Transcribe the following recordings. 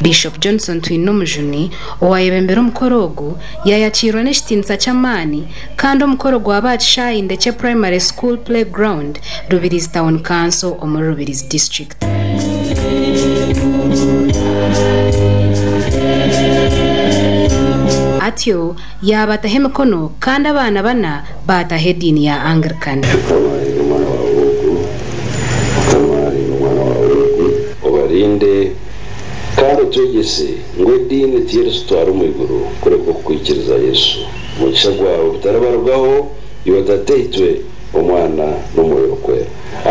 Bishop Johnson Twinomujuni owayebembera omukoro ogu yayakiirwa n'ekitiinisa ky'amaani kandi omukoro gwaba aha kishaayi Ndekye Primary School Play Ground, Rubirizi Town Council omuri Rubirizi District. Atyo yaabataho emikono kandi abaana bana baataho ediini ya Anglican. Mukama arinda omwana waawe ogu, Mukama arinda omwana waawe ogu. Obarinde kandi otwegyese ngu ediini tiyeritutwara omu iguru kureka okukwikiriza Yesu. Omugisha gwawe gutaribarugaho iwe Tataitwe, Omwana n'Omwoyo Orikwera.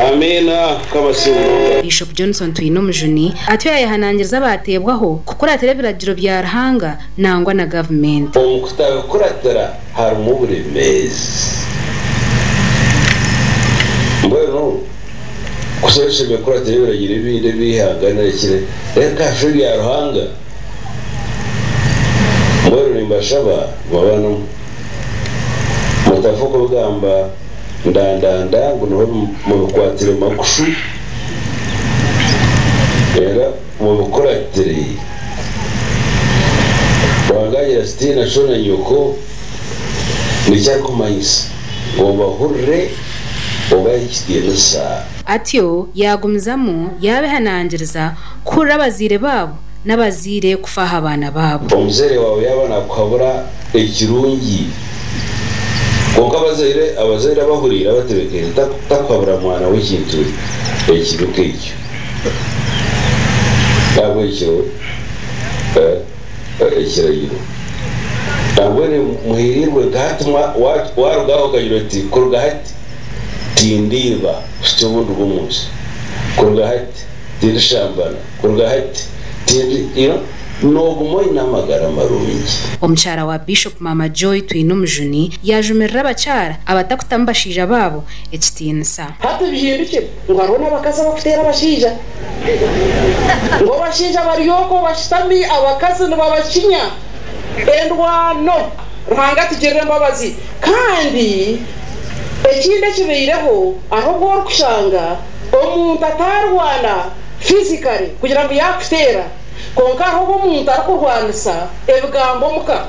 Amiina. Mukama asiimwe munonga. Bishop Johnson Twinomujuni atyo yayehanangiriza abaateebwaho kukuratira ebiragiro bya Ruhanga nangwa na gavumenti. Omu kutabikuratira harimu oburemeezi. Mbwenu ku tushemereire kukuratira ebiragiro ebindi eby'eihanga nirekire reka hashushe ebya Ruhanga. Mbwenu nimbashaba mwaba mutafa kubigamba ndandanda ngu niho mubikwatire makushu, era mubikuratire. Ruhanga agira ati, Tiina sho na nyoko, nikyo arikumanyisa ngu obahurire, obahe ekitiinisa. Atyo yaagumizamu yaabehanangiriza kuhurira abazaire baabo n'abazaire kufa aha baana baabo. Omuzaire waawe yaaba naakuhabura ekirungi, kwonka abazaire abazaire abahuriire abatebeekanise takuhabura mwana we ekintu ekibi nk'ekyo. N'ahabw'ekyo ekiragiro nambwenu muhiiriirwe nka hati waaruga aho okagira oti kuruga hati tindiiba kuhitsya obu ndiba omu nsi, kuruga hati tindishambana, kuruga hati tindi you know, nooguma oine amagara marungi. Omukyara wa Bishop Maama Joy Twinomujuni yaajumirira abakyara abatakutamu bashaija baabo ekitiinisa. Hati bihindukire ngu hariho n'abakazi abarikuteera abashaija. Ngu abashaija bari okwo bashutami abakazi nibabakinya endwano. Ruhanga atugirire embabazi. Kandi ekindi ekibaireho hariho obu orikushanga omuntu ataarwana physically kugira ngu yaakuteera kwonka hariho obu omuntu arikurwanisa ebigambo omuka.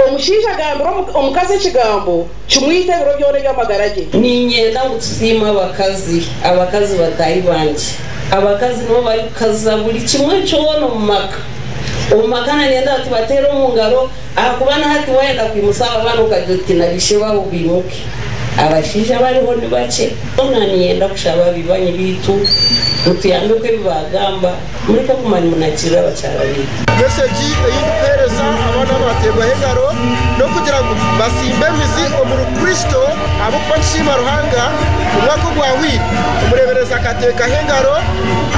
Omushaija agambira omukazi ekigambo kimwita ebiro byona eby'amagara ge. Niinyenda ngu tusiime abakazi, abakazi bataahi bangye. Abakazi nibo barikukaza buri kimwe kyona omu maka. Omu maka nanyenda bati bateere omu ngaro ahakuba na hati waayenda kwimusa aba baana okagira oti na baishe baabo baimuke. Abashaija abariho ni bakye. Hoona niinyenda kushaba baibanyi baitu mutuyambe nk'ebi baagamba. Mureke kuguma nimunakirira abakyara baitu. Mesegi ei ndikuheereza abaana abaateebwaho engaro n'okugira ngu batsimbe emizi omuri Kristo ahabw'okuba nitusiima Ruhanga, omwaka ogwahweire omureeberezi akateekaho engaro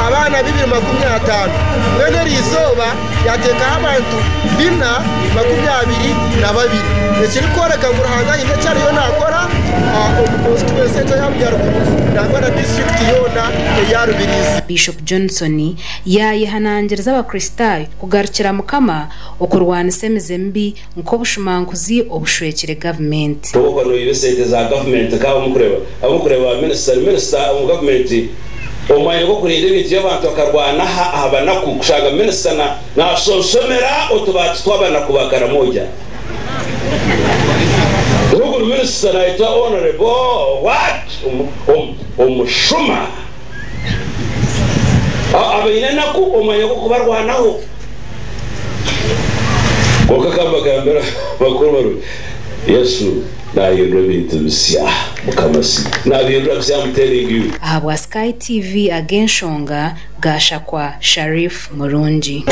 abaana 250 mbwenu eri izooba yaateekaho abantu bina 22 ekirikworeka ngu Ruhanga aine eki ariyo naakora omu konsituwensi egyo eya Bunyaruguru nangwa na disiturikiti yoona eya Rubirizi. Bishop Johnson yaayehanangiriza Abakristaayo kugarukira Mukama okurwanisa emize mibi nk'obushumankuzi obushwekire gavumenti. Toba noiba esente za gavumenti nk'abu mukureeba ba minisita ni minisita omu gavumenti omu mwanya gw'okurinda ebintu by'abantu akarwana aha banaku kushanga minisita nashonshomera otubaati tw'abanaku ba Karamoja. Ogu ni minisita nayetwa Honourable what? Omushuma. Abaine enaku omu mwanya gw'okubarwanaho. Kwonka ka mbagambire amakuru marungi, Yesu naahindura ebintu bisya. Mukama asiimwe. Naabihindura bisya, I'm telling you. Ahabwa Sky TV ag'enshonga gaashakwa Sharif Murungi.